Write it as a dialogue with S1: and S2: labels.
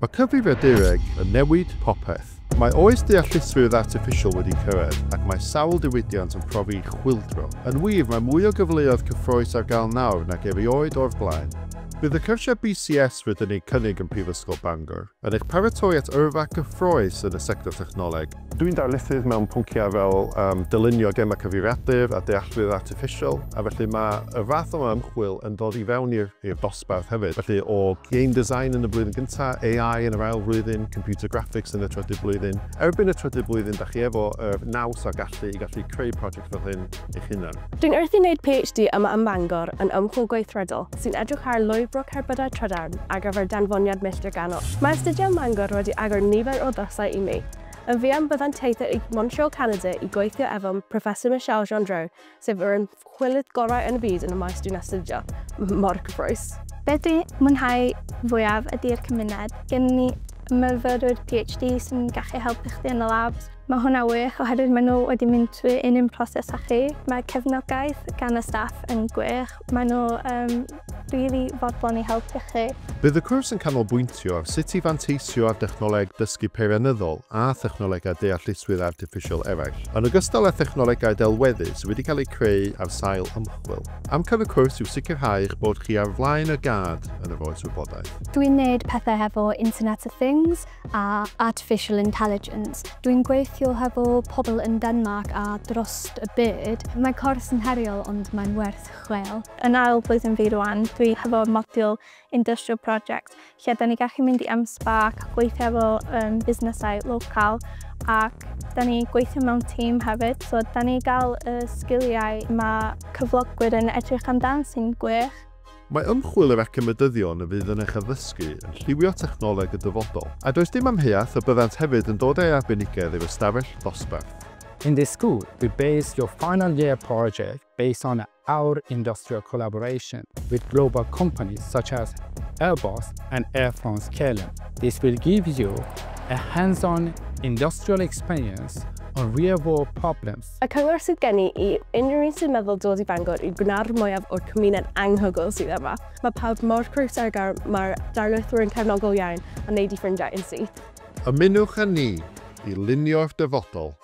S1: Mae cyfrifiadureg yn newid popeth. Mae oes deallusrwydd artiffisial wedi cyrraedd ac mae sawl diwydiant yn profi chwyldro. Yn wir, mae mwy o gyfleoedd cyffrous ar gael nawr nag erioed o'r blaen. Bydd y cyrsiau BCS rydyn ni'n cynnig yn Prifysgol Bangor yn eich paratoi at yrfa gyffrous yn y sector technoleg. Dwi'n darlithydd mewn pynciau fel dylunio gemau cyfrifiadur a dealltwriaeth artiffisial, a felly mae y fath yma ymchwil yn dod i fewn i'r dosbarth hefyd. Felly o game design yn y blwyddyn gyntaf, AI yn yr ail flwyddyn, computer graphics yn y trydydd blwyddyn. Erbyn y trydydd blwyddyn, da chi efo yr naws a gallu i gallu creu prosiect fel hyn eich hunan.
S2: Dwi'n wrthi wneud PhD yma ym Mangor yn ymchwil gweithredol sy'n edrych ar lwybro cerbydau trydan ar gyfer danfoniad milltir ganol. Mae astudio ym Mangor wedi agor nifer o ddrysau i mi. Yn fuan byddai'n teithio i Montreal, Canada i gweithio efo Professor Michel Gendreau, sef yr ymchwilydd gorau yn y byd yn y maes dwi'n astudio. Mor cyffrous.
S3: Be dwi'n mwynhau fwyaf ydy'r cymuned. Gen ni myfyrwyr PhD sy'n gallu helpu chdi yn y labs. Mae hwnna wych oherwydd maen nhw wedi mynd trwy un proses â chi. Mae cefnogaeth gan y staff yn gwych. Maen nhw really fodlon i helpu chi.
S1: Bydd y cwrs yn canolbwyntio ar sut i fanteisio ar dechnoleg dysgu peirianyddol a thechnolegau deallusrwydd artiffisial eraill, yn ogystal â thechnolegau delweddu sydd wedi cael eu creu ar sail ymchwil. Amcan y cwrs yw sicrhau eich bod chi ar flaen y gad yn yr oes wybodaeth.
S4: Dwi'n neud pethau hefo Internet of Things a Artificial Intelligence. Dwi'n gweithio hefo pobl yn Denmark a dros y byd. Mae cwrs yn heriol, ond mae'n werth chweil.
S3: Yn ail blwyddyn fi rwan, dwi hefo modiwl Industrial Project, lle da ni gallu mynd i M-SParc a gweithio efo busnesau local, ac da ni gweithio mewn tîm hefyd, so da ni gael y sgiliau mae cyflogwyr yn edrych amdan sy'n gwych.
S1: Mae ymchwil yr academyddion y fydd yn eich addysgu yn lliwio technoleg y dyfodol, a does dim amheuaeth y byddant hefyd yn dod â'i arbenigedd i'r ystafell ddosbarth.
S5: In this school, we base your final year project based on our industrial collaboration with global companies such as Airbus and Air France KLM. This will give you a hands-on industrial experience on real-world problems.
S2: Y cyngor sydd gen i i unrhyw un sy'n meddwl dod i Bangor yw gwneud mwyaf o'r cymuned anhygoel sydd yma. Mae pawb mor croesawgar, mae'r darlithwyr yn cefnogol iawn a wneud i ffrindiau yn syth.
S1: Ymunwch â ni i lunio'r dyfodol.